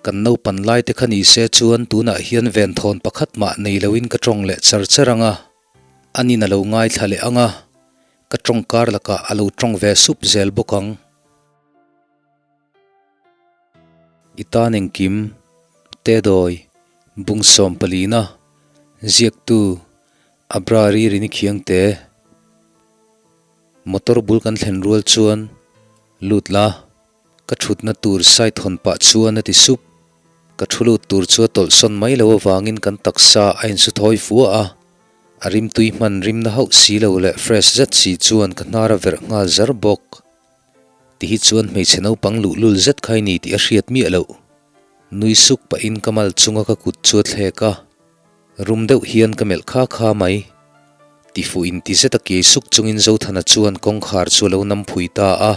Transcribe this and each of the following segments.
Kan naupan lai te kha ni se chuan tunah hian venthawn pakhat mah nei loin ka tawng leh char char ang a, anin a lo ngaithla leh ang a, ka tawng kar lakah a lo tawng ve sup zel bawk ang. I tan engkim, Tedawi, Bungsawm palina, Ziaktu, Abrari Rini Khiangte. Motor bul kan thlen rual chuan lut la. Ka thutna tur side hawn pah chuan a ti sup. Ka thu lut tur chu a tawlhsawn mai lo avangin kan taksa a insu thawi fua a. A rimtui hman rimna hauh si lo leh fresh zet si chuan ka hnar a verh nghal zar bawk. Ti hi chuan hmeichhe naupang luhlul zet kha i ni tih a hriat miah loh. Nui suk pahin ka mal chunga ka kut chu a thlek a. Rum deuh hian ka melh kha kha mai. Tifuh inti zet a kiai suk chungin Zothana chuan kawngkhar chu a lo nam phui ta a.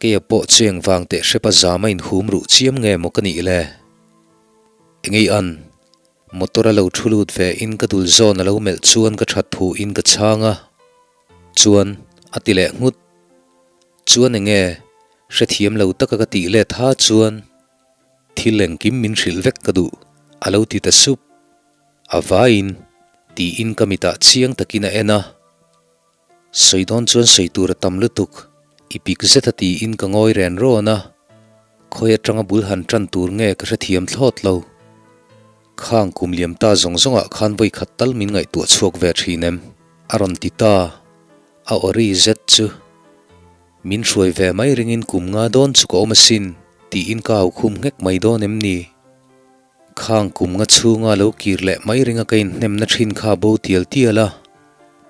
Keia pawh chu engvang teh hrepa zam a inhum ruh chiam nge maw ka nih le? Engei an? Motor a lo thu lut ve in ka dul zawn a lo melh chuan ka that phu in ka chhang a. Chuan a ti leh nghut. Chuan enge? Hrethiam lo taka ka tih let ha chuan thil engkim min hrilh vek ka duh a lo ti ta sup. A vaiin tiin ka mitah chiang takin a en a. Sawi dawn chuan sawi tur a tam lutuk, i pik zet a tiin ka ngawi ren rawn a, khawi atanga bul han tan tur nge ka hrethiam thlawt lo. Khang kum liam ta zawng zawngah khan vawi khat tal min ngaihtuah chhuak ve thin em? A rawn ti ta, a awri zet chu. Min hruai ve mai ringin kum nga dawn chu ka awm asin tiin ka au khum nghek mai dawn em ni? Khang kum nga chhunga lo kir leh mai ringa ka inhnemna thin kha bo tial tial a,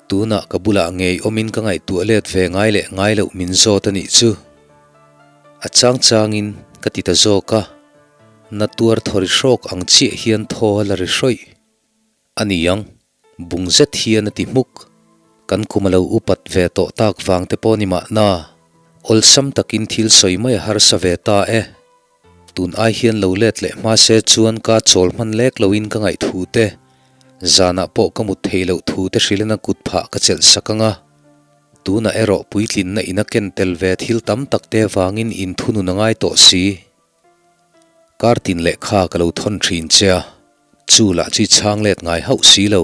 tunah ka bulah ngei awmin ka ngaihtuah let ve ngai leh ngai loh min zawt a nih chu. A chang changin ka ti ta zawk a, na tuar thaw ri hrawk ang chiah hian thaw a la ri hrawih. A ni ang, bung zet hian a ti hmuk. Kan kum a lo upat ve tawh tak vang te pawh ni mahna, awlsam takin thil sawi mai a harsa ve ta e. Tun ai hian lo let leh hma se chuan ka chawl hman lek loin ka ngaih thu te, zanah pawh ka mut theih loh thu te hrilhin a kut phah ka chelh sak ang a. Tunah erawh puitlinna ina ken tel ve thil tam tak te vangin inthunun a ngai tawh si. Kar tin lehkha ka lo thawn thin che a, chu lah chu i chhang let ngai hauh si lo.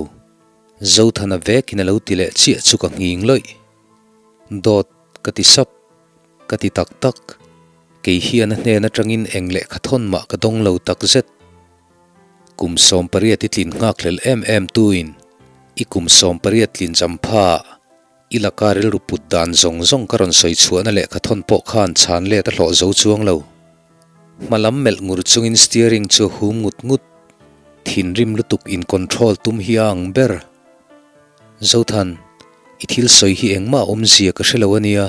Zothana vekin a lo ti leh chiah chu ka nghing lawih. Dawt ka ti sap. Ka ti tak tak. Kei hian a hnen atangin eng lehkha thawn mah ka dawng lo tak zet. Kum 18 i tlin nghakhlel em em tuin i kum 18 tlin champha ah i laka rilru put dan zawng zawng ka rawn sawi chhuahna lehkha thawn pawh khan chhan let a hlawh zo chuang lo. Hma lam melh ngur chungin steering chu a hum ngut ngut. Thinrim lutuk in control tum hi a ang ber. Zothan, i thil sawi hi engmah awmzia ka hre lo a nia.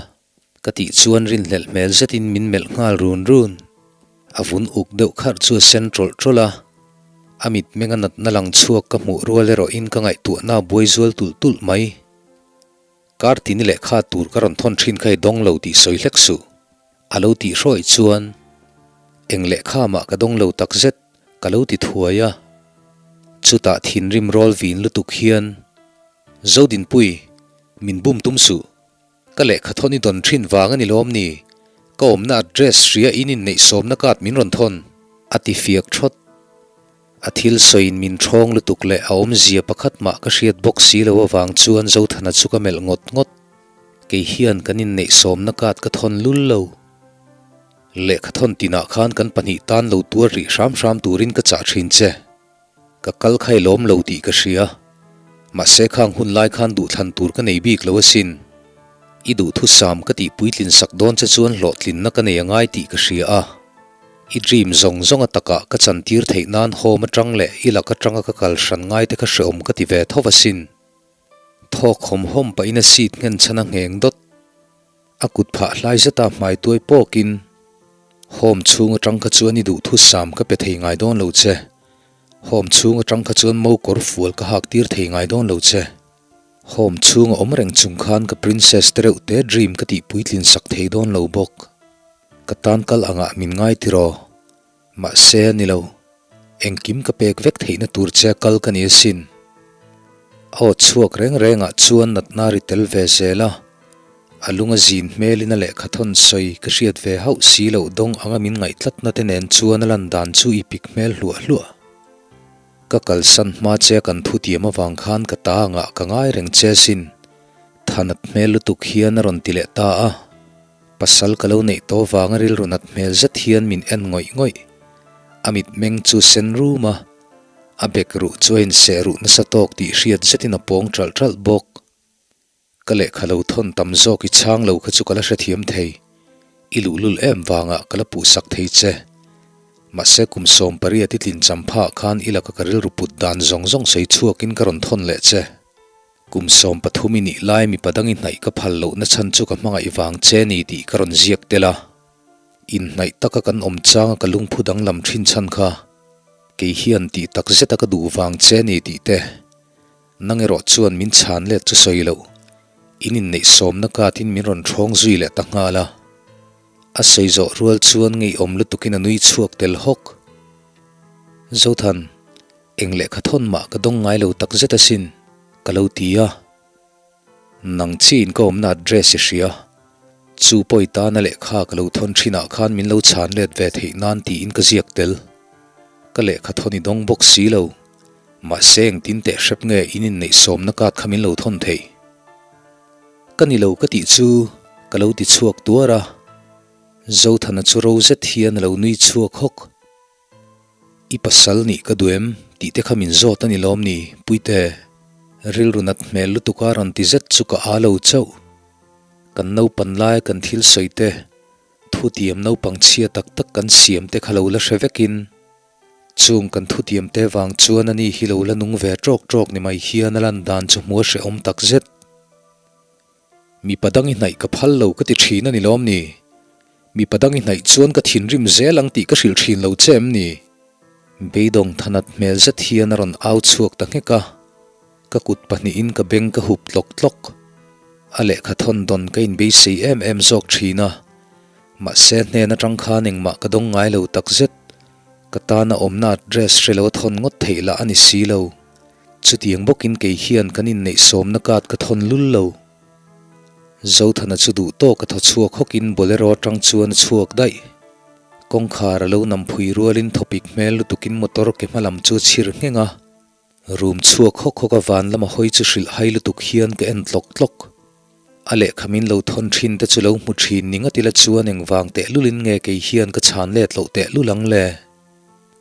Ka tih chuan rinhlelh hmel zetin min melh nghal run run. A vun uk deuh kharh chu a sen tawlh tawlh a, a mitmeng a natna lang chhuak ka hmuh rual erawhin ka ngaihtuahna a buai zual tulh tulh mai. Kar tini lehkha tur ka rawn thawn thin kha i dawng lo tih sawi hlek suh. A lo tih hrawih chuan eng lehkha mah ka dawng lo takzet ka lo ti thuai a. Chutah thinrim rawl vin lutuk hian, Zodinpui, min bum tum suh. Ka lehkha thawn i dawn thin vang a ni lawm ni? Ka awmna address hria in inneih sawmna card min rawn thawn. A ti fiak thawt. A thil sawiin min thawng lutuk leh a awmzia pakhat mah ka hriat bawk si lo avang chuan Zothana chu ka melh ngawt ngawt. Kei hian kan inneih sawmna card ka thawn lul lo. Lehkha thawn tinah khan kan pahnih tan lo tuar rih hram hram turin ka chah thin che. Ka kal khai lawm lo tih ka hria. Mahse khang hun lai khan duhthlan tur ka nei bik lo asin. I duhthusam ka tih puitlin sak dawn che chuan hlawhtlinna ka nei angai tih ka hria a. I dream zawng zawng a takah ka chantir theih nan home atang leh i lak atanga ka kal hran ngai te kha hreawm ka ti ve tho asin. Thawk hawm hawm pahin a seat nghen chhan a ngheng dawt. A kut phah hlai zeta hmai tuai pawkin, Home chhung atang kha chuan i duhthusam ka pe thei ngai dawn lo che. Home chhung atang kha chuan mo kawr fual ka hak tir thei ngai dawn lo che. Home chhung a awm reng chung khan ka princess te reuh te dream ka tih puitlin sak thei dawn lo bawk. Ka tan kal angah min ngai tiraw? Mahse a ni lo. Engkim ka pek vek theihna tur che kal ka ni asin. A aw chhuak reng rengah chuan natna ri tel ve zel a. A lung a zin hmelin a lehkha thawn sawi ka hriat ve hauh si loh dawng anga min ngaihtlatna te nen chuan a lan dan chu i pik hmel hluah hluah. Ka kalsan hma che a kan thutiam avang khan ka ta angah ka ngai reng che sin. Thanat hmel lutuk hian a rawn ti leh ta a. Pasal ka lo neih tawh vanga rilru nat hmel zet hian min en ngawih ngawih. A mitmeng chu sen rum a, a bek ruh chu a inseh ruh nasa tawk tih hriat zetin a pawng ṭalh ṭalh bawk. Ka lehkha lo thawn tam zawk i chhang lo kha chu ka la hrethiam thei. I luhlul em vangah ka la puhsak thei che. Mahse kum 18 i tlin cham phah khan i laka ka rilru put dan zawng zawng sawi chhuakin ka rawn thawn leh che. Kum 13 i nih lai mipa dang i hnaih ka phal lohna chhan chu ka hmangaih vang che ni tih ka rawn ziak tel a. Inhnaih taka kan awm changa ka lungphu danglam thin chhan kha kei hian tih tak zeta ka duh vang che ni tih te. Nang erawh chuan min chhan let chu sawi loh, in inneih sawmna katin min rawn ṭhawng zui leh ta nghal a. A sawi zawh rual chuan ngeiawm lutukin a nui chhuak tel hawk. Zothan, eng lehkha thawn mah ka dawng ngai lo tak zet asin, ka lo ti a. Nang chiin ka awmna address i hria. Chu pawi tana lehkha ka lo thawn thinah khan min lo chhan let ve theih nan tiin ka ziak tel. Ka lehkha thawn i dawng bawk si lo. Mahse engtin teh hrep nge in inneih sawmna card kha min lo thawn theih? Ka ni lo ka tih chu ka lo ti chhuak tuar a, Zothana chu ro zet hian a lo nui chhuak hawk. I pasal nih ka duh em tih te kha min zawt a ni lawm ni Puite? Rilru nat hmel lutuk a rawn ti zet chu ka aa lo chauh. Kan naupan laia kan thil sawi te, thutiam naupang chhia tak tak kan siam te kha lo la hre vekin, Chung kan thutiam te vang chuan ani hi lo la nung ve ṭawk ṭawk ni mai hian a lan dan chu hmu a hrehawm tak zet. Mipa dang i hnaih ka phal lo ka ti ṭhin a ni lawm ni? Mipa dang i hnaih chuan ka thinrim zel ang tih ka hrilh ṭhin lo che em ni? Beidawng thanat hmel zet hian a rawn au chhuak ta nghek a, ka kut pahnihin ka beng ka hup tlawk tlawk. A lehkha thawn dawn ka inbeisei em em zawk ṭhin a, Mahse hnen atang khan engmah ka dawng ngai lo takzet. Ka tana awmna address hre lo a thawn ngawt theih lah a ni si lo. Chutiang bawkin kei hian kan inneih sawmna card ka thawn lul lo. Zothana chu duh tawk a thaw chhuak hawkin Bolero atang chuan a chhuak daih. Kawngkhar a lo nam phui rualin thawpik hmel lutukin motor ke hma lam chu a chhir ngheng a. Rum chhuak hawk hawk a van lama hawi chu hrilh hai lutuk hian ka en tlawk tlawk. A lehkha min lo thawn thin te chu lo hmu thin ni ngat ila chuan engvang tehlul in nge kei hian ka chhan let loh tehlul ang le?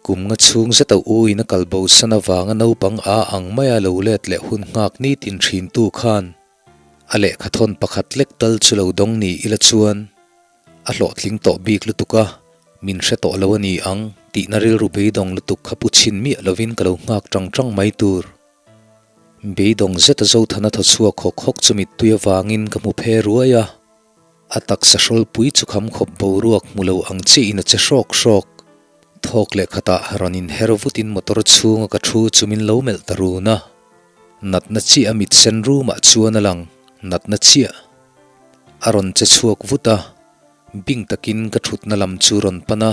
Kum nga chhung zet a u in a kal bo san avanga naupang a ang maia lo let leh hun nghak nitin thin tu khan a lehkha thawn pakhat lek tal chu lo dawng ni ila chuan A hlawhtling tawh bik lutuk a, min hre tawh lo a ni ang tihna rilru beidawng lutuk kha pu chhin miah lovin ka lo nghak tang tang mai tur. Beidawng zeta Zothana thaw chhuak hawk hawk chu mittui avangin ka hmu phe ruai a, a taksa hrawlpui chu kham khawp boruak hmu lo ang chiahin a che hrawk hrawk. Thawk leh khatah rawn inher vutin motor chhunga ka thu chu min lo melh ta run a, natna chiah a mit sen rumah chuan a lang, natna chiah. A rawn che chhuak vut a, bing takin ka thutna lam chu rawn pan a,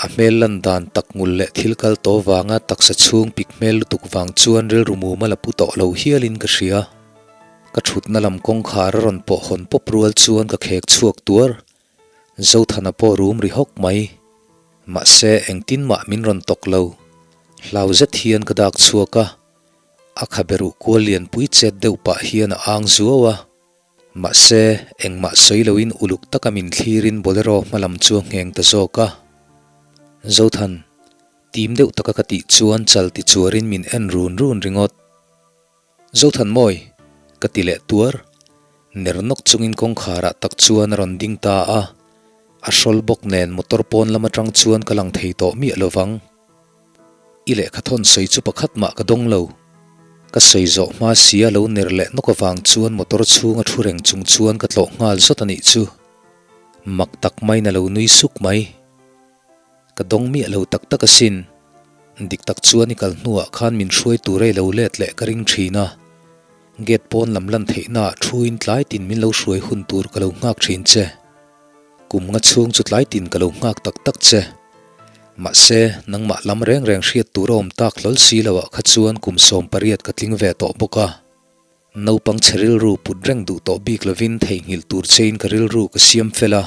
a hmel lan dan tak ngul leh thil kal tawh vanga taksa chhung pik hmel lutuk vang chuan rilru mumal a pu tawh lo hialin ka hria. Ka thutna lam kawngkhar a rawn pawh hawn pawp rual chuan ka khek chhuak tuar, Zothana pawh rum ri hawk mai. Mahse engtin mah min rawn tawk lo, hlau zet hian ka dak chhuak a, A khabe ruh kual lianpui chet deuh pah hian a ang zuau a. Mahse, engmah sawi loin uluk taka min thlirin Bolero hma lam chu a ngheng ta zawk a. Zothan, tim deuh taka ka tih chuan chal ti chuarin min en run run ringawt. Zothan mawi! ka ti leh tuar. Ner nawk chungin kawngkharah tak chuan a rawn ding ta a. A hrawl bawk nen motor pawn lam atang chuan ka lang thei tawh miah lovang. I lehkha thawn sawi chu pakhat mah ka dawng lo. Ka sawi zawh hma sia lo ner leh nawk avang chuan motor chhunga thu reng chung chuan ka tlawh nghal zawt a nih chu. Mak tak maiin a lo nui suk mai. Ka dawng miah lo tak tak asin. Dik tak chuan i kal hnuah khan min hruai tur ei lo let leh ka ring thin a. Gate pawn lam lan theihnaah thuin tlai tin min lo hruai hun tur ka lo nghak thin che. Kum nga chhung chu tlai tin ka lo nghak tak tak che. Mahse, nangmah lam reng reng hriat tur a awm tak hlawl si loah kha chuan kum 18 ka tling ve tawh bawk a. Naupang chhe rilru put reng duh tawh bik lovin theihnghilh tur chein ka rilru ka siam fel a,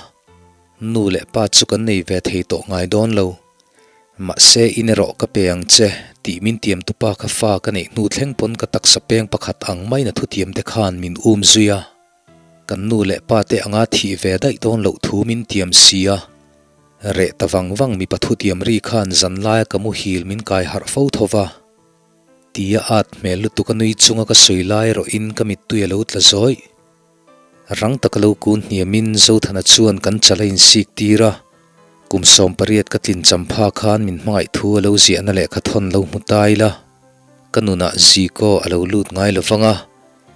nu leh pa chu kan nei ve thei tawh ngai dawn lo. Mahse in erawh ka pe ang che tih min tiam tupa kha fa ka neih hnu thleng pawn ka taksa peng pakhat ang maiin a thutiam te khan min um zui a. Kan nu leh pa te anga thih ve daih dawn loh thu min tiam si a. Reh ta vang vang mipa thutiam ri khan zanlaia ka muhil min kai harh fo tho va. Tia at hmel lutuk a nui chunga ka sawi lai erawhin ka mittui a lo tla zawih. Rang taka lo kun hniamin Zothana chuan kan chal a insik tir a, kum 18 ka tlin champha khan min hmangaih thu a lo ziahna lehkha thawn lo hmu ta ila, ka nunah Ziko a lo lut ngai lo vang a,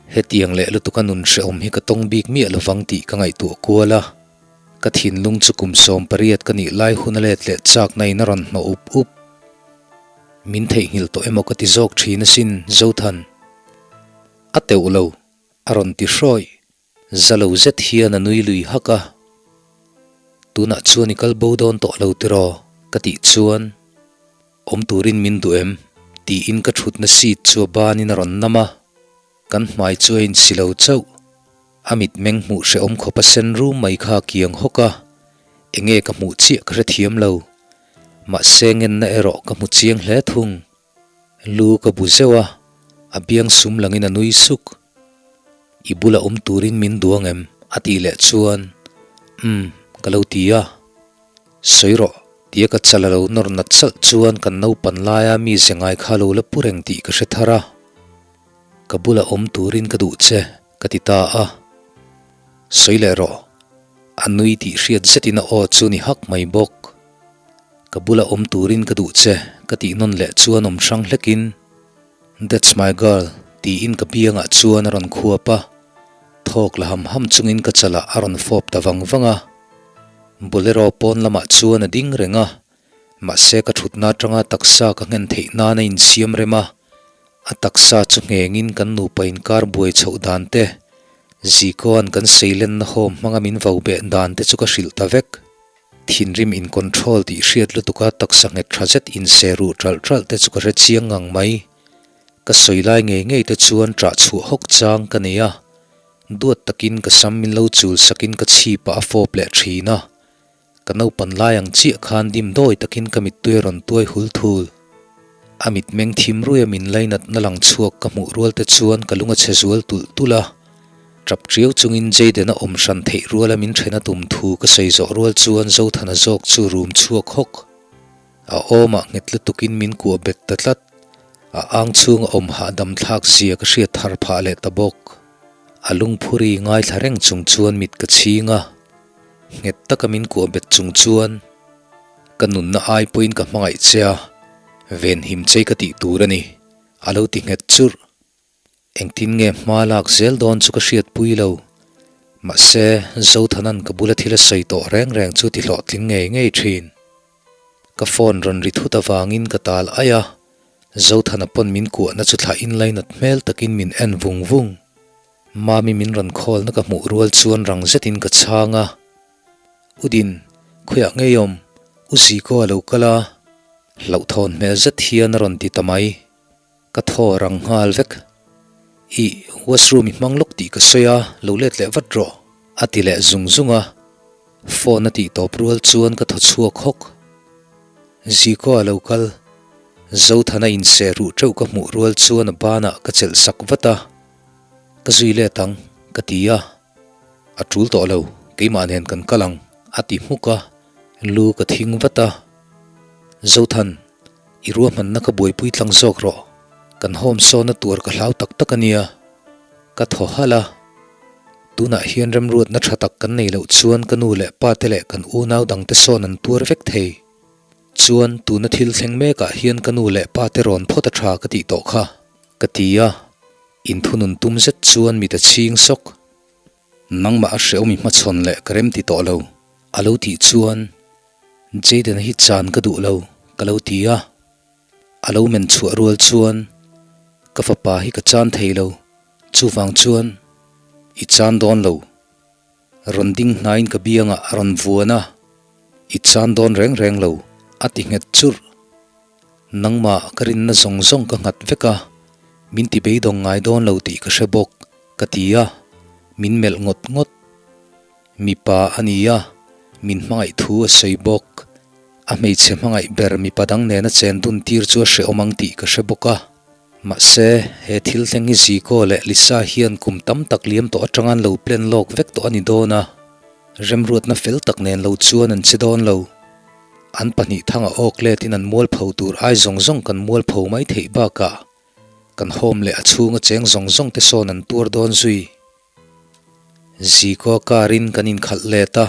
hetiang leh lutuka nun hrehawm hi ka tawng bik miah lo vang tih ka ngaihtuah kual a, ka thinlung chu kum 18 ka nih lai hun a let leh chakna in a rawn hnawh up up. Min theihnghilh tawh emaw ka ti zawk thin asin, Zothan. A teuh lo. A rawn ti hrawih. Za lo zet hian a nui lui hak a. Tunah chuan i kal bo dawn tawh lo tiraw? Ka tih chuan, Awm turin min duh em? Tiin ka thutna seat chu a banin a rawn nam a. Kan hmai chu a insi lo chauh. A mitmeng hmuh hrehawm khawp a sen rum mai kha a kiang hawk a. Enge ka hmuh chiah ka hrethiam lo. Mahse ngenna erawh ka hmu chiang hle thung. Lu ka bu zeuh a, a biang sum langin a nui suk. I bula awm turin min duang em? a tih leh chuan, Umm, ka lo ti a. Sawi rawh, tia ka chal a lo nawr nat salh chuan kan naupan laia mi ze ngai kha lo la pu reng tih ka hre thar a. Ka bula awm turin ka duh che, ka ti ta a. Sawi leh rawh, a nui tih hriat zetin a aw chu ni hak mai bawk. Ka bula awm turin ka duh che ka tih nawn leh chuan awm hrang hlekin That's my girl tiin ka biangah chuan a rawn khuap a, thawk la ham ham chungin ka chalah a rawn fawp ta vang vang a. Bolero pawn lamah chuan a ding reng a, mahse ka thutna atanga taksa ka nghen theih nan a insiam rem a, a taksa chu nghengin kan nupa inkar buai chhoh dan te, Zikoa'n kan seilenna home hmanga min vo beh dan te chu ka hrilh ta vek. Thinrim in control tih hriat lutuk a taksa nghet tha zet in se ruh ṭalh ṭalh te chu ka hre chiang ngang mai. Ka sawi lai ngei ngei te chuan ṭah chhuah hawk chang ka nei a, duat takin ka sam min lo chul sakin ka chhip ah a fawp leh ṭhin a. Ka naupan lai ang chiah khan dim dawi takin ka mittui a rawn tuai hul thul. A mitmeng thim ruia min lainatna lang chhuak ka hmuh rual te chuan ka lung a chhe zual tulh tulh a. Tap ṭiau chungin Jayden-a awm hran theih ruala min ṭhen a tum thu ka sawi zawh rual chuan Zothana zawk chu rum chhuak hawk. A awmah nghet lutukin min kuah bet ta tlat. A ang chhunga awm hahdam thlak zia ka hriat thar phah leh ta bawk. A lungphuri ngaithla reng chung chuan mit ka chhing a. Nghet taka min kuah bet chung chuan ka nunna ai pawhin ka hmangaih che a, venhim chei ka tih tur a ni, a lo ti nghet churh. Engtin nge hma lak zel dawn chu ka hriatpui lo. Mahse, Zothanan ka bula thil a sawi tawh reng reng chu ti hlawhtling ngei ngei thin. Ka phone rawn ri thut avangin ka tal aih a, Zothana pawn min kuahna chu thlah in lainat hmel takin min en vung vung. Mami min rawn khawlna ka hmuh rual chuan rang zetin ka chhang a. Udin, khawiah ngei awm? U Ziko a lo kal a. Hlauhthawn hmel zet hian a rawn ti ta mai. Ka thaw rang nghal vek. Ih, washroom i hmang lawk tih ka sawi a, lo let leh vat rawh, a ti leh zung zung a. Phone a tih tawp rual chuan ka thaw chhuak hawk. Ziko a lo kal. Zothana inseh ruh teuh ka hmuh rual chuan a banah ka chelh sak vat a. Ka zui let ang, ka ti a. A tul tawh lo, keimah nen kan kal ang, a ti hmuk a. Lu ka thing vat a. Zothan, i ruahmanna ka buaipui tlang zawk rawh. Kan home sawna tuar ka hlau tak tak a nia. Ka thaw halh a. Tunah hian remruatna tha tak kan nei loh chuan ka nu leh pa te leh kan unau dangte sawn an tuar vek thei. Chuan tuna thil thleng mekah hian ka nu leh pa te rawn phawt a tha ka tih tawh kha, ka ti a. Inthunun tum zet chuan mit a chhing sawk. Nangmah a hrehawm i hmachhawn leh ka rem ti tawh lo, a lo tih chuan Jayden-a hi chan ka duh lo, ka lo ti a. A lo men chhuah rual chuan ka fapa hi ka chan thei lo, chuvang chuan i chan dawn lo. Rawn ding hnaiin ka biangah a rawn vuan a, I chan dawn reng reng lo, a ti nghet churh. Nangmah ka rinna zawng zawng ka nghat vek a, Min ti beidawng ngai dawn lo tih ka hre bawk, ka ti a, min melh ngawt ngawt. Mipa a ni a, min hmangaih thu a sawi bawk. A hmeichhe hmangaih ber mipa dang nena chen dun tir chu a hrehawm ang tih ka hre bawk a. Mahse, he thil thleng hi Zico leh Lisa hian kum tam tak liam tawh atanga an lo plan lawk vek tawh a ni dawn a, remruatna fel tak nen lo chuan an che dawn lo. An pahnih thanga awk letin an mualpho tur ai zawng zawng kan mualpho mai theih bakah kan home leh a chhunga cheng zawng zawng te sawn an tuar dawn zui. Zico car in kan inkhalh let a,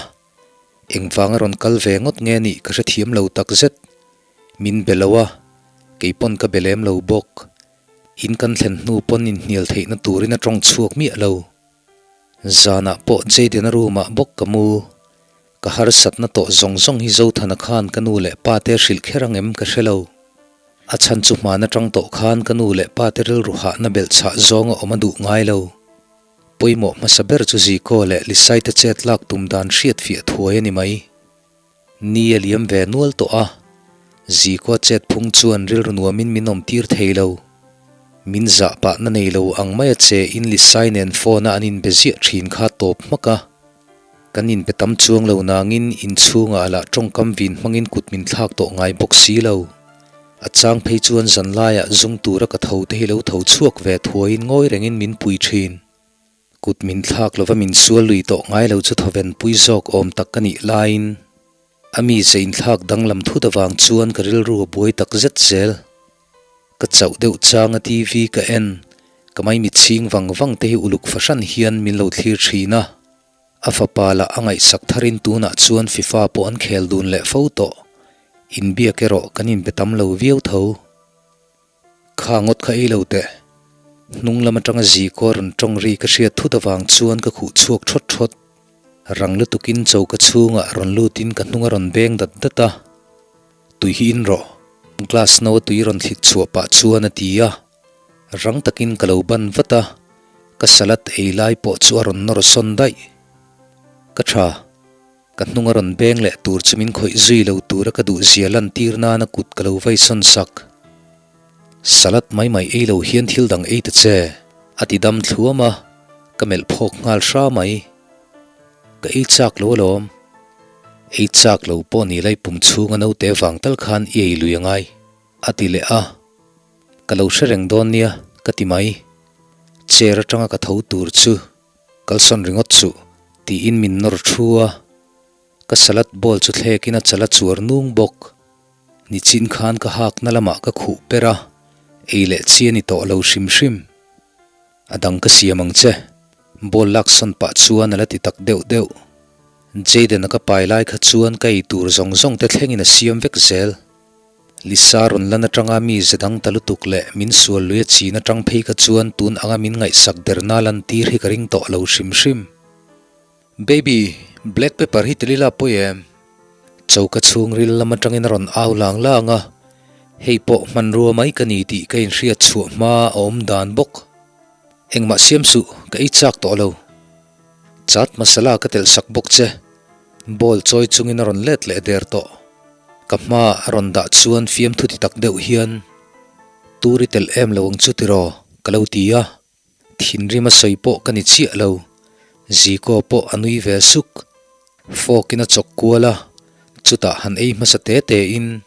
engvanga rawn kal ve ngawt nge nih ka hrethiam lo takzet. Min be lo a, kei pawn ka be lem lo bawk. In kan thlen hnu pawn inhnial theihna turin a tawng chhuak miah lo. Zanah pawh Jayden-a room-ah bawk ka mu. Ka harsatna tawh zawng zawng hi Zothana khan ka nu leh pa te hrilh kher ang em ka hre lo. A chhan chu hman atang tawh khan ka nu leh pa te rilru hahna belh chhah zawnga awm a duh ngai lo. Pawimawh hmasa ber chu Ziko leh Lisai te chet lak tum dan hriat fiah thuai a ni mai. Ni a liam ve nual tawh a, Zikua chet phung chuan rilru nuamin min awm tir thei lo. Min zah pahna nei lo ang maia che in Lisai nen phone a an inbe ziah thin kha tawp hmak a. Kan inbe tam chuang lo nangin inchhungah a lah tawngkam vin hmangin kut min thlak tawh ngai bawk si lo. A chang phei chuan zanlaiah zung tura ka tho te hi lo tho chhuak ve thuaiin ngawi rengin min pui thin. Kut min thlak lova min sual lui tawh ngai lo chu thawven pui zawk awm tak ka nih laiin a mi ze inthlak danglam thut avang chuan ka rilru a buai tak zet zel. Ka chauh deuh changa TV ka en, ka maimi chhing vang vang te hi uluk fahran hian min lo thlir thin a. A fapa lah a ngaihsak tharin tunah chuan FIFA pawh an khel dun leh fo tawh. Inbiak erawh kan inbe tam lo viau tho. Kha ngawt kha ei lo teh. Hnung lam atanga zikaw rawn tawng ri ka hriat thut avang chuan ka khuh chhuak thawt thawt. Rang lutukin choka chhungah rawn lutin ka hnung a rawn beng dat dat a. Tui hi in rawh. Glass no a tui rawn thlit chhuah pah chuan a ti a. Rang takin ka lo ban vat a, ka salad ei lai pawh chu a rawn nawr sawn daih. Ka tha. Ka hnung a rawn beng leh tur chu min khawih zui lo tura ka duh zia lantir nana kut ka lo vai sawn sak. Salad mai mai ei lo hian thil dang ei ta che, a ti dam thluam a, ka melh phawk nghal hra mai. Ka ei chak lo alawm. Ei chak lo pawh ni lai pum chhunga naute vang tal khan i ei lui angai, a ti leh a. Ka lo hre reng dawn nia, ka ti mai. Chair atanga ka tho tur chu Kalsawn ringawt suh, tiin min nawr thu a. Ka salad bowl chu thlekin a chal a chuar nung bawk. Nichin khan ka hakna lamah ka khuh per a, ei leh chi a ni tawh lo hrim hrim. A dang ka siam ang che, bowl laksawn pah chuan a la ti tak deuh deuh. Jayden-a ka pai lai kha chuan ka ei tur zawng zawng te thlengin a siam vek zel. Lisa rawn lan atanga mi ze dang ta lutuk leh min sual lui a chin atang phei kha chuan tun anga min ngaihsak derna lantir hi ka ring tawh lo hrim hrim. Baby, black pepper hi tel ila pawi em? Choka chhungril lam atangin a rawn au lang lang a, hei pawh hmanrua mai ka ni tih ka inhriat chhuah hma a awm dan bawk. Engmah siam suh, ka ei chak tawh lo. Chaat masala ka telh sak bawk che. Bowl chawi chungin a rawn let leh der tawh. Ka hma a rawn dah chuan fiamthu ti tak deuh hian, Tur i telh em lo ang chu tiraw? ka lo ti a. Thinrim a sawi pawh ka ni chiah lo. Ziko pawh a nui ve suk. Fork in a chawk kual a, chutah han ei hmasa te te in,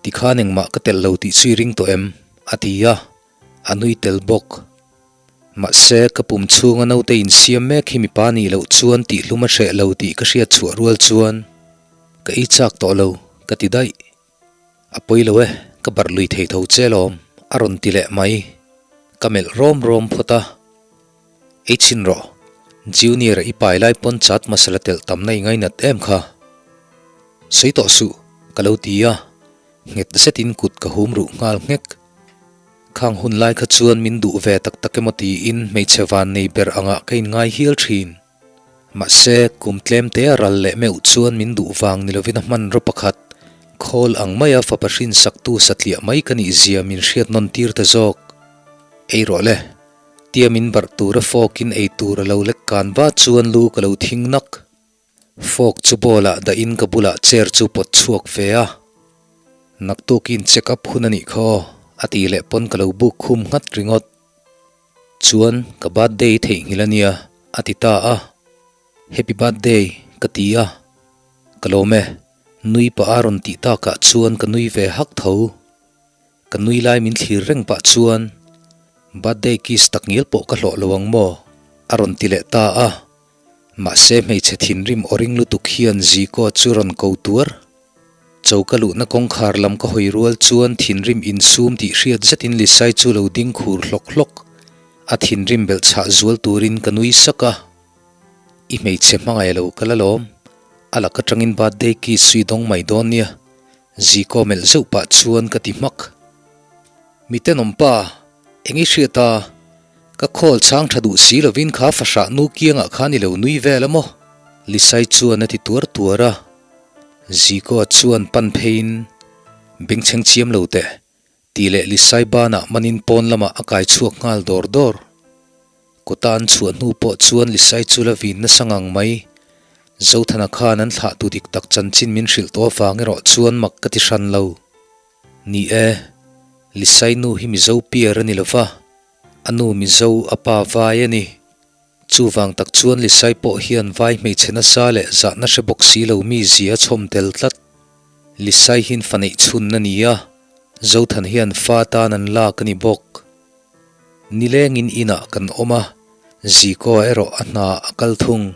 Tikhan engmah ka telh lo tih chu i ring tawh em? a ti a, a nui tel bawk. Mahse, ka pum chhunga naute insiam mek hi mipa nih loh chuan tihhlum a hreh lo tih ka hriat chhuah rual chuan ka ei chak tawh lo, ka ti daih. A pawi lo e, ka barh lui thei tho che lawm, a rawn ti leh mai. Ka melh rawm rawm phawt a. Ei chhin rawh, Junior-a i pai lai pawn chat masala telh tamna i ngainat em kha? Sawi tawh suh, ka lo ti a, nghet zetin kut ka hum ruh nghal nghek. Khang hun lai kha chuan min duh ve tak tak emaw tiin hmeichhe van nei ber angah ka inngai hial thin. Mahse, kum tlem te a ral leh meuh chuan min duh vang ni lovin a hmanraw pakhat, khawl ang maia fapa hrinsaktu satliah mai ka nih zia min hriat nawn tir ta zawk. Ei rawh le, tia min barh tura fork in ei tur a lo lek kan va chuan lu ka lo thing nak. Fork chu bowl ah dah in ka bulah chair chu pawt chhuak ve a. Naktuk in check up hun a nih kha aw, a A tih leh pawn ka lo buk khum nghat ringawt. Chuan ka birthday i theihnghilh a nia a ti ta a. Happy birthday ka ti a. Ka lawm e, nui pah a rawn tih takah chuan ka nui ve hak tho. Ka nui lai min thlir reng pah chuan birthday kiss tak ngial pawh ka hlawh lo ang maw? a rawn ti leh ta a. Mahse hmeichhe thinrim aw ring lutuk hian Ziko chu rawn ko tuar. Choka luhna kawngkhar lam ka hawi rual chuan thinrim insum tih hriat zetin Lisai chu lo ding khur hlawk hlawk. A thinrim belh chhah zual turin ka nui sak a. I hmeichhe hmangaih lo ka la lawm. A lak atangin birthday kiss sui dawng mai dawn nia. Ziko melh zeuh pah chuan ka ti hmak. Mi tenawm pa, eng i hriat a? Ka call chhang tha duh si lovin kha fahrah nu kiangah khan i lo nui vel a maw? Lisai chuan a ti tuar tuar a. Ziko chuan pan pheiin, Bengchheng chiam lo teh, tih leh Lisai banah manin pawn lamah a kai chhuak nghal dawr dawr. Kawta an chhuah hnu pawh chuan Lisai chu la vin nasa ngang mai. Zothana khan an thlahtu dik tak chanchin min hrilh tawh avang erawh chuan mak ka ti hran lo. Ni e, Lisai nu hi Mizo piar a ni lova, a nu Mizo a pa vai a ni. Chuvang tak chuan Lisai pawh hian vai hmeichhe nasa leh zahna hre bawk si lo mi zia a chhawm tel tlat. Lisai hian fa neih chhun a ni a, Zothan hian fa tan an lak a ni bawk. Nilengin inah kan awm a, Zikoa erawh a hna a kal thung.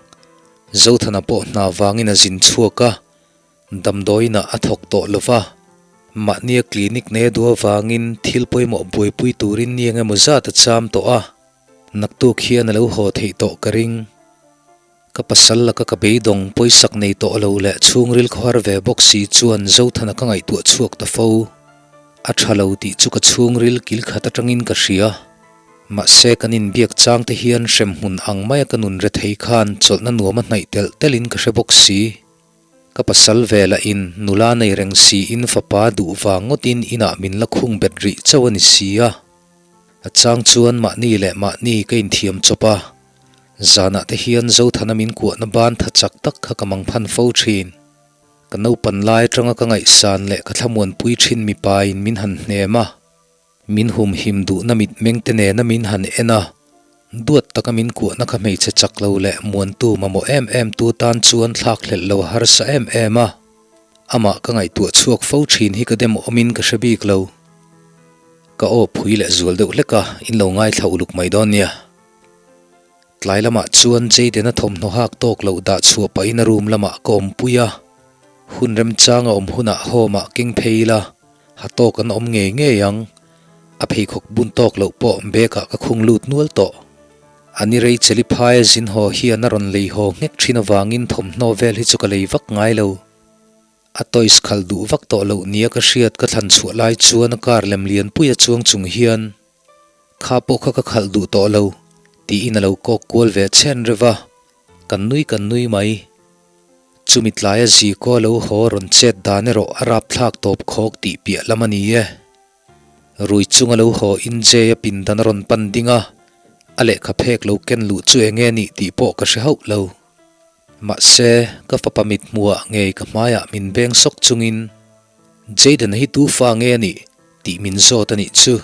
Zothana pawh hna vangin a zin chhuak a, Damdawiinah a thawk tawh lo va, mahnia clinic nei a duh avangin thil pawimawh buaipui turin ni eng emaw zat a cham tawh a, naktuk hian a lo haw theih tawh ka ring. Ka pasal laka ka beidawng pawisak nei tawh lo leh chhungril khawhar ve bawk si chuan Zothana ka ngaihtuah chhuak ta fo. A tha lo tih chu ka chhungril kil khat atangin ka hria. Mahse kan inbiak chang te hian hremhmun ang maia ka nun rethei khan chawlhna nuam a hnaih telh telhin ka hre bawk si. Ka pasal ve lah in nula nei reng si in fapa duh vang ngawt in inah min la khung bet rih chauh a ni si a. A chang chuan mahni leh mahni ka inthiam chawp a, zanah te hian Zothana min kuahna ban tha chak tak kha ka mangphan fo thin. Ka naupan lai atanga ka ngaihsan leh ka thlamuanpui thin mipa in min han hnem a. Min humhim duhna mitmeng te nena min han en a, duat taka min kuahna kha hmeichhe chak lo leh muantu mamawh em em tu tan chuan thlak hlelh lo a harsa em em a. Amah ka ngaihtuah chhuak fo thin hi ka dem awmin ka hre bik lo. Ka aw phui leh zual deuh hlek a, in lo ngaithla uluk mai dawn nia. Tlai lamah chuan Jayden-a thawmhnaw hak tawk loh dah chhuah pahin a room lamah ka awmpui a, hun remchang a awm hunah home ah keng phei ila, Ha tawk an awm ngei ngei ang. A pheikhawk bun tawk loh pawh bag ah ka khung lut nual tawh. A ni rei cheli phaia zin haw hian a rawn lei haw nghek thin avangin thawmhnaw vel hi chu ka lei vak ngai lo. A toys khalh duh vak tawh loh nia ka hriat ka thlan chhuah lai chuan a car lem lianpui a chuang chung hian Kha pawh kha ka khalh duh tawh lo tiin a lo kawk kual ve chhen reuh a, kan nui kan nui mai. Chumi tlaia Ziko lo haw rawn chet dan erawh a rapthlak tawp khawk tih piah lam a ni e. Rui chunga lo haw in Jay-a pindan a rawn pan ding a, a lehkha phek lo ken luh chu eng nge nih tih pawh ka hre hauh lo. Mahse, ka fapa mithmuhah ngei ka hmaiah min beng sawk chungin, Jayden-a hi tu fa nge a nih? tih min zawt a nih chu.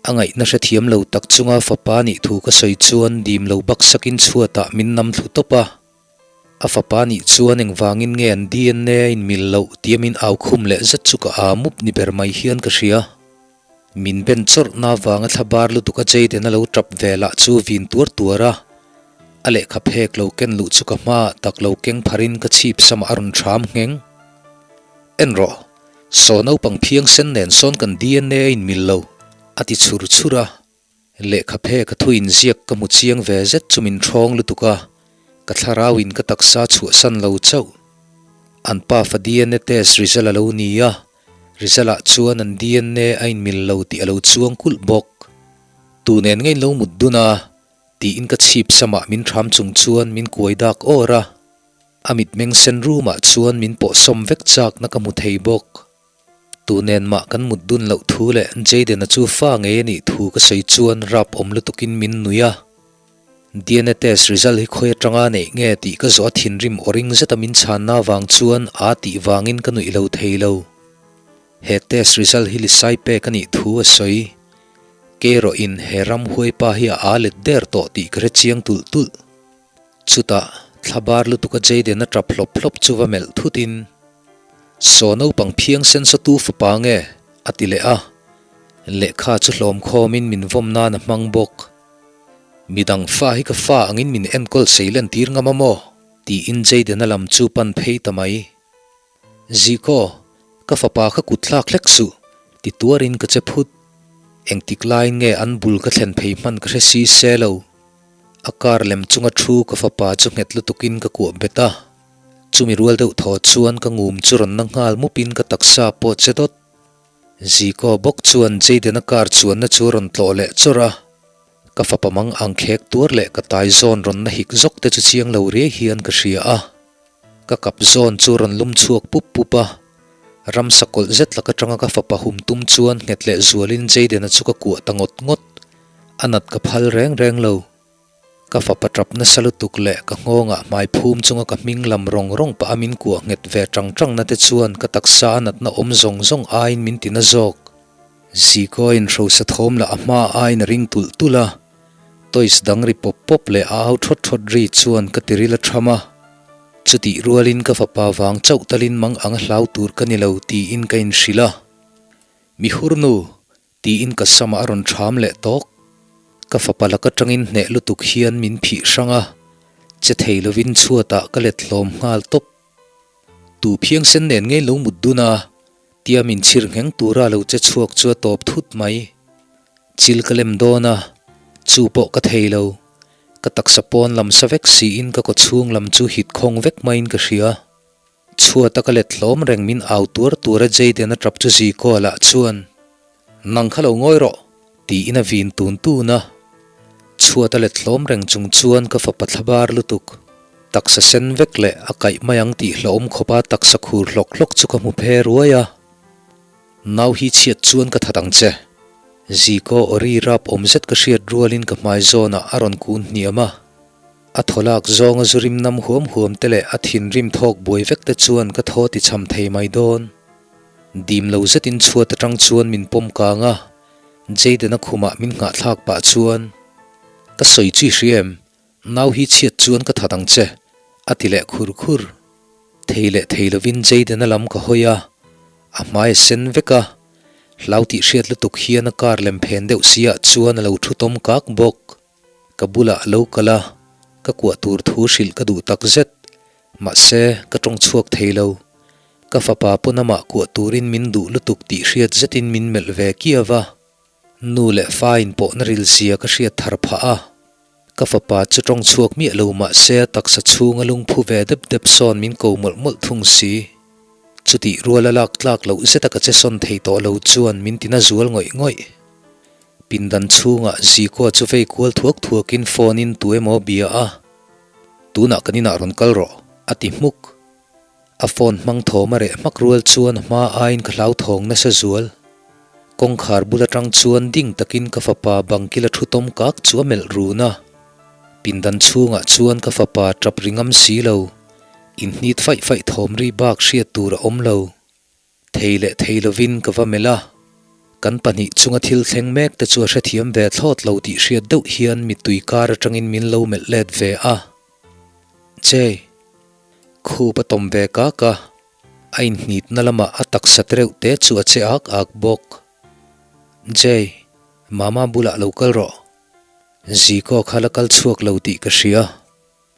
A ngaihna hrethiam lo tak chunga fapa nih thu ka sawi chuan dim lo baksakin chhuatah min nam thlu tawp a. A fapa nih chuan engvangin nge an DNA a inmil loh tia min au khum leh zet chu ka aa mup ni ber mai hian ka hria. Min ben chawrhna avanga thla bar lutuk a Jayden a lo tap ve lah chu vin tuar tuar a, a lehkha phek lo ken luh chu ka hmaah tak lo keng pharin ka chhip samah a rawn thram ngheng. En rawh, saw naupang phiang sen nen sawn kan DNA a inmil lo, a ti chhur chhur a. Lehkha phek a thu inziak ka hmu chiang ve zet chu min ṭhawng lutuk a, ka thlarau in ka taksa chhuahsan lo chauh. An pafa DNA test result a lo ni a, result ah chuan an DNA a inmil lo tih a lo chuang kulh bawk. Tu nen nge in lo mut dun a? tiin ka chhip samah min ṭham chung chuan min kuai dak awr a, a mitmeng sen rumah chuan min pawhsawm vek chakna ka hmu thei bawk. Tu nen mah kan mut dun loh thu leh Jayden-a chu fa ngei a nih thu ka sawi chuan rap awm lutukin min nui a. DNA test result hi khawi atanga neih nge tih ka zawh a thinrim aw ring zeta min chhanna avang chuan aa tih vangin ka nuih lo thei lo. He test result hi Lisai pek a nih thu a sawi. Kei erawhin he ramhuai pa hi a aa let der tawh tih ka hre chiang tulh tulh. Chutah, thlabar lutuka Jayden a tap hlawp hlawp chu va melh thutin, Saw naupang phiang senso tu fapa nge? a ti leh a. Lehkha chu hlawm khawmin min vawm nan a hmang bawk. Midang fa hi ka fa angin min enkawl sei len tir ngam a maw? tiin Jayden-a lam chu pan phei ta mai. Ziko, ka fapa kha kut thlak hlek suh, ti tuarin ka che phut. Engtik laiin nge an bul ka thlen phei hman ka hre si se lo. A car lem chunga thu ka fapa chu nghet lutukin ka kuah bet a. Chumi rual deuh thaw chuan ka ngum chu rawn na nghal mupin ka taksa pawh che dawt. Ziko bawk chuan Jayden-a car chuanna chu a rawn tlawh leh chawrh a. Ka fapa mang ang khek tuar leh ka tai zawn rawn na hik zawk te chu chiang lo riai hian ka hria a. Ka kap zawn chu rawn lum chhuak pup pup a, ramsa kawlh zet lak atanga ka fapa hum tum chuan nghet leh zualin Jayden-a chu ka kuah ta ngawt ngawt. A nat ka phal reng reng lo. Ka fapa tap nasa lutuk leh ka nghawngah hmai phum chunga ka hming lam rawng rawng pah a min kuah nghet ve tang tang na te chuan ka taksa a natna awm zawng zawng aiin min ti na zawk. Zikawiin hrosa thawm lah a hma aiin a ring tulh tulh a. Toys dang ri pawp pawp leh a au thawt thawt ri chuan ka tiril a tham a. Chutih rualin ka fapa vang chauh talin mang ang a hlau tur ka ni lo tiin ka inhrilh a. Mi hur nu! tiin ka samah a rawn tham leh tawk. Ka fapa lak atangin hneh lutuk hian min phih hrang a, che thei lovin chhuatah ka let hlawm nghal tawp. Tu phiangsen nen ngei lo mut dun a, tia min chhir ngheng tura lo che chhuak chu a tawp thut mai. Chil ka lem dawn a, chu pawh ka thei lo. Ka taksa pawn lam sa vek siin ka kawchhung lam chu hit khawng vek maiin ka hria. Chhuata ka let hlawm reng min au tuar tura Jayden a tap chu Ziko lah chuan, Nang kha lo ngawi rawh! tiin a vin tun tun a. Chhuata let hlawm reng chung chuan ka fapa thlabar lutuk. Taksa sen vek leh a kaih mai ang tih hlauhawm khawpa taksa khur hlawk hlawk chu ka hmu phe ruai a. Nau hi chhiat chuan ka that ang che. Ziko aw ri rap awm zet ka hriat rualin ka hmai zawnah a rawn kun hniam a. A thaw lak zawnga zu rim nam huam huam te leh a thinrim thawk buai vek te chuan ka thaw ti cham thei mai dawn. Dim lo zetin chhuat atang chuan min pawm kang a, Jayden-a khumah min nghahthlak pah chuan, Ka sawi chi hri em? Nau hi chhiat chuan ka that ang che, a ti leh khur khur. Thei leh thei lovin Jayden-a lam ka hawi a, a hmai a sen vek a, hlau tih hriat lutuk hian a car lem phen deuh si ah chuan a lo thu tawm kak bawk. Ka bulah a lo kal a, ka kuah tur thu hrilh ka duh tak zet. Mahse, ka tawng chhuak thei lo. Ka fapa pawn amah kuah turin min duh lutuk tih hriat zetin min melh ve kiau a. Nu leh fa in pawhna ril zia ka hriat thar phah a. Ka fapa chu tawng chhuak miah lo mahse a taksa chhunga lungphu ve dep dep sawn min ko mawlh mawlh thung si. Chutih rual a lak tlak loh zeta ka che sawn thei tawh lo chuan min tina zual ngawih ngawih. Pindan chhungah Zikoa chu vei kual thuak thuakin phone in tu emaw a bia a, Tunah kan inah rawn kal rawh, a ti hmuk. A phone hmang thawm a reh hmak rual chuan a hma aiin ka hlauthawng nasa zual. Kawngkhar bul atang chuan ding takin ka fapa bangkil a thu tawm kak chu a melh run a. Pindan chhungah chuan ka fapa tap ri ngam si lo, inhnit faih faih thawm ri bak hriat tur a awm lo. Thei leh thei lovin ka va melh a, kan pahnih chunga thil thleng mek te chu a hrethiam ve thlawt lo tih hriat deuh hian mittui kar atangin min lo melh let ve a. Jay, khup a tawm ve kak a, a inhnitna lamah a taksa te reuh te chu a che ak ak bawk. Jay, mama bulah lo kal rawh. Ziko kha la kal chhuak lo tih ka hria.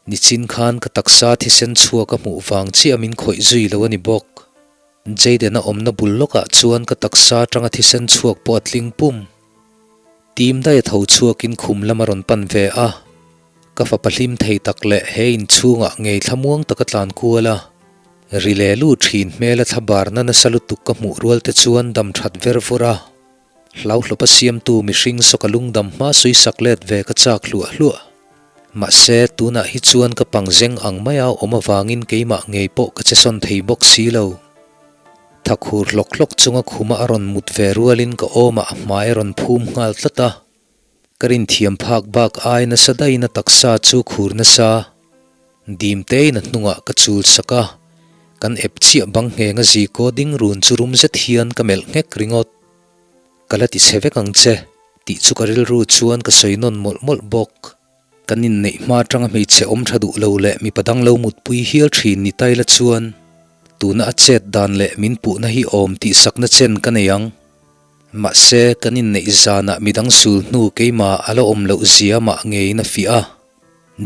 Nichin khan ka taksa thisen chhuak a hmuh vang chiah min khawih zui lo a ni bawk. Jayden-a awmna bul lawkah chuan ka taksa atanga thisen chhuak pawh a tling pum. Tim daia tho chhuakin khum lam a rawn pan ve a. Ka fapa hlim thei tak leh he inchhungah ngei thlamuang taka tlan kual a. Ri leh lu thin hmela thlabarna nasa lutuk ka hmuh rual te chuan dam that ver vur a. Hlauhlawpa siamtu mihring sawka lungdam hma suisak let ve ka chak hluah hluah. Mahse, tunah hi chuan ka pangzeng ang maia awm avangin keimah ngei pawh ka che sawn thei bawk si lo. Thakhur hlawk hlawk chunga khuma a rawn mut ve rualin ka awmah a hmai a rawn phum nghal tlat a. Ka rinthiam phak bak ai nasa daihin a taksa chu khur nasa. Dim tein a hnungah ka chul sak a. Kan ep chiah bang ngheng a Zico ding run chu rum zet hian ka melh nghek ringawt. Ka la ti chhe vek ang che, tih chu ka rilru chuan ka sawi nawn mawlh mawlh bawk. Kan inneih hma atanga hmeichhe awm tha duh lo leh mipa dang lo mutpui hial thin ni taila chuan tuna a chet dan leh min puhna hi awm tih sakna chen ka nei ang. Mahse, kan inneih zanah midang sul hnu keimah a la awm loh zia mah ngeiin a fiah a,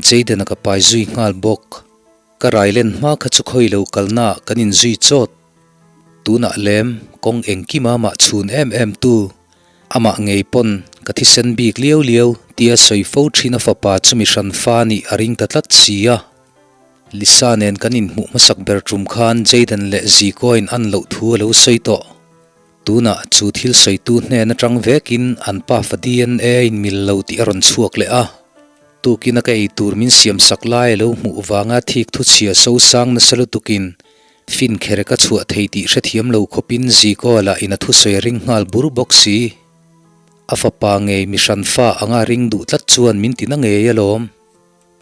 Jayden-a ka pai zui nghal bawk. Ka rai len hma kha chu khawi lo kalnaah kan inzui chawt. Tunah lem kawng engkima mah chhun em em tu, amah ngei pawn ka thisen bik liau liau tia sawi fo thin a fapa chu mi hran fa nih a ring ta tlat si a. Lisa nen kan inhmuh hmasak ber tum khan Jayden leh Zikoin an loh thu a lo sawi tawh. Tunah chu thil sawitu hnen atang vekin an pafa DNA in mil lo tih a rawn chhuak leh a. Tukin a ka ei tur min siam sak lai a lo hmuh vanga thik thu chhia sosang nasa lutukin fin kher ka chhuah thei tih hrethiam lo khawpin Ziko lah in a thusawi a ring nghal bur bawk si. A fapa ngei mi hran fa anga ring duh tlat chuan min ti na ngei alawm.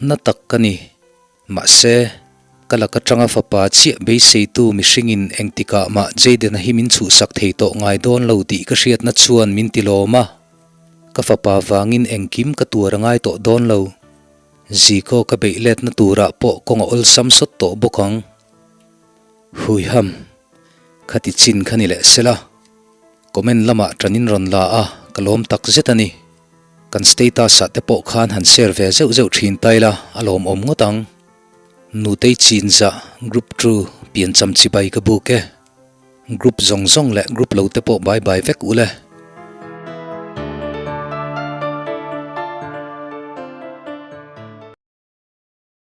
Na tak ka ni. Mahse, ka lak atanga fapa chiah beiseitu mihringin engtikah mah Jayden-a hi min chhuhsak thei tawh ngai dawn lo tih ka hriatna chuan min ti lawm a. Ka fapa vangin engkim ka tuar a ngai tawh dawn lo. Ziko ka beih letna turah pawh kawng a awlsam sawt tawh bawk ang. Huiham, khati chin kha ni leh sela. Comment lamah ṭanin rawn la a, ka lawm tak zet a ni. Kan status ah te pawh khan han share ve zeuh zeuh thin ta ila a lawmawm ngawt ang. Nutei chinzah group two piancham chibai ka buk e. Group zawng zawng leh group lo te pawh bye bye vek u le.